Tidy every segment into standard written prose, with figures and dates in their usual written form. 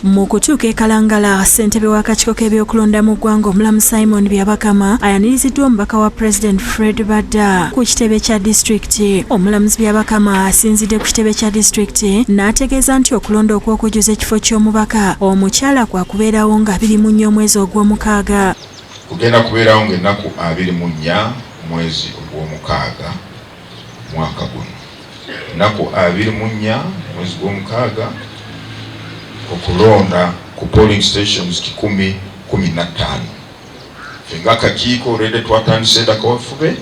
Mu kutuuka e Kalangala, ssentebe w'akakiiko k'ebyokulonda mu ggwanga omulamu Simon Byabakama ayaniriziddwa omubaka wa President Fred Badda ku kitebe kya disitulikiti. Omulamuzi Byabakama asinzidde ku kitebe kya disitulikiti n'ategeeza nti okulonda okw'okujjuza ekifo ky'omubaka omukyala kwakubeerawo nga 24 omwezi ogw'omukaaga. Kugenda kubeerawo ng'ennaku 24 omwezi ogw'omukaaga mwaka guno. Ennaku 24 omwezi gw'omukaaga okulonda ku polling stations 115. Ffe ng'akakiiko already twatandise dda kaweefube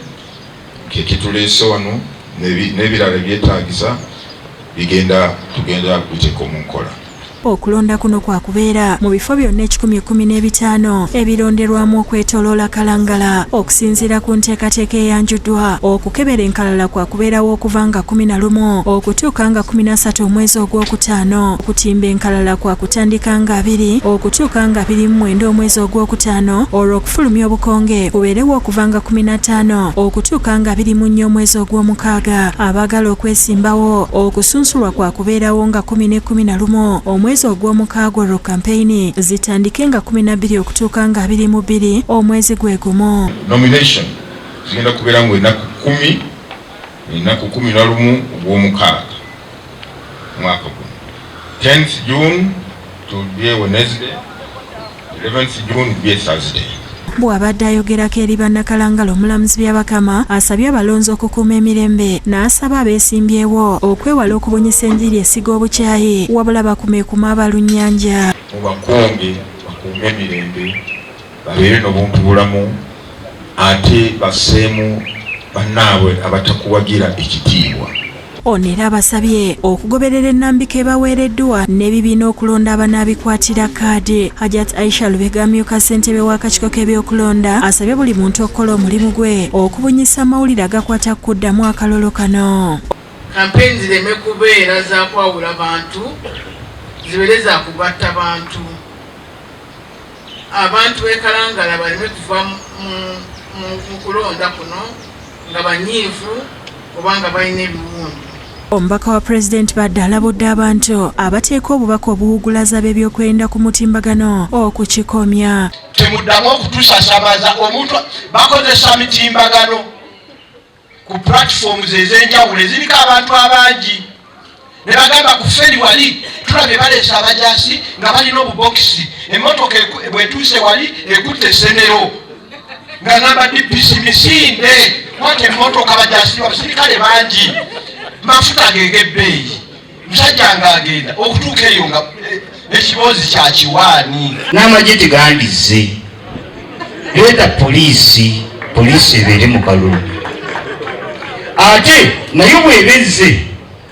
kekituleese wano n'ebirala ebyetaagisa bigenda tugenda biteeka mu nkola. Okulonda kuno kwakubeera mu bifo byonna 115 ebironderwamu okwetooloola Kalangala. Okusinziira ku nteekateeka eyanjuddwa, okukebera enkalala kwakubeerawo okuva nga 11 okutuuka nga 13 omwezi ogwokutaano. Okutimba enkalala kwakutandika nga 2 okutuuka nga 29 omwezi ogwokutaano, olwo okufulumya obukonge kubeerewo okuva nga 15 okutuuka nga 24 omwezi ogw'omukaaga. Abaagala okwesimbawo okusunsulwa kwakubeerawo nga 10 ne 11 omwezi ogw'omukaaga, olwo kampeyini zitandike nga 12 okutuuka nga 22 omwezi gwe gumu. Nomination zigenda kubeera nga ennaku 10, ennaku 11 ogw'omukaaga mwaka guno. 10th June to be Wednesday, 11th June be Thursday. Bw'abadde ayogerako eri bannakalangala, omulamuzi Byabakama asabye abalonzi okukuuma emirembe n'asaba abeesimbyewo okwewala okubunyisa enjiri esiga obukyayi, wabula bakumeekume abalunnyanja. Mubakonge bakuume emirembe, babeere n'obuntu bulamu, ate basseemu bannaabwe abatakuwagira ekitiibwa. Ono era abasabye okugoberera ennambika ebaweereddwa n'ebibiina okulonda abanaabikwatira kaadi. Hajat Aisha Lubega amyuka ssentebe w'akakiiko k'ebyokulonda asabye buli muntu okukola omulimu gwe okubunyisa amawulire agakwata ku kuddamu akalulu kano. Kampeyini zireme kubeera za kwawula bantu, zibeere za kugatta bantu. Abantu b'e Kalangala baleme kuva mu kulonda kuno nga banyiivu oba nga balina ebiwundu. Omubaka wa Pulezidenti Badde alabudde abantu abateeka obubaka obuwugulaza b'ebyokwerinda ku mutimbagano okukikomya. Temuddamu okutusasamaza. Omuntu bakozesa mitimbagano ku platforms ez'enjawulo eziriko abantu abangi ne bagamba ku ferry wali tulabye baleese abajasi nga balina obubokisi, emmotoka bwetuuse wali ekutte essenero. Nga ngamba DPC, misinde kwata emmotoka, bajasi abasirikale bangi, mafuta gegebbeeyi. Musajja ng'agenda okutuuka eyo nga ekiboozi kya kiwaani. N'amagye tegandize. Leeta poliisi, poliisi ebeere mu kalulu, ate naye bwebezze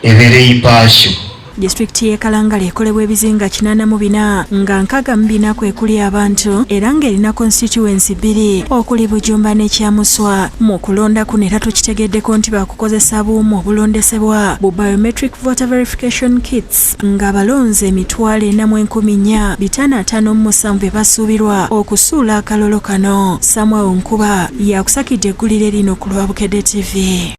ebeere impartial. Disitulikiti y'e Kalangala ekolebwa ebizinga 84 nga 64 kwe kuli abantu, era ng'erina constituency bbiri okuli Bujumba ne Kyamuswa. Mu kulonda kuno era tukitegeddeko nti bakukozesa buuma obulondesebwa bu biometric voter verification kits, ng'abalonzi 404,557 be basuubirwa okusuula akalulu kano. Samuel Nkuba yakusakidde eggulire lino ku lwa Bukedde TV.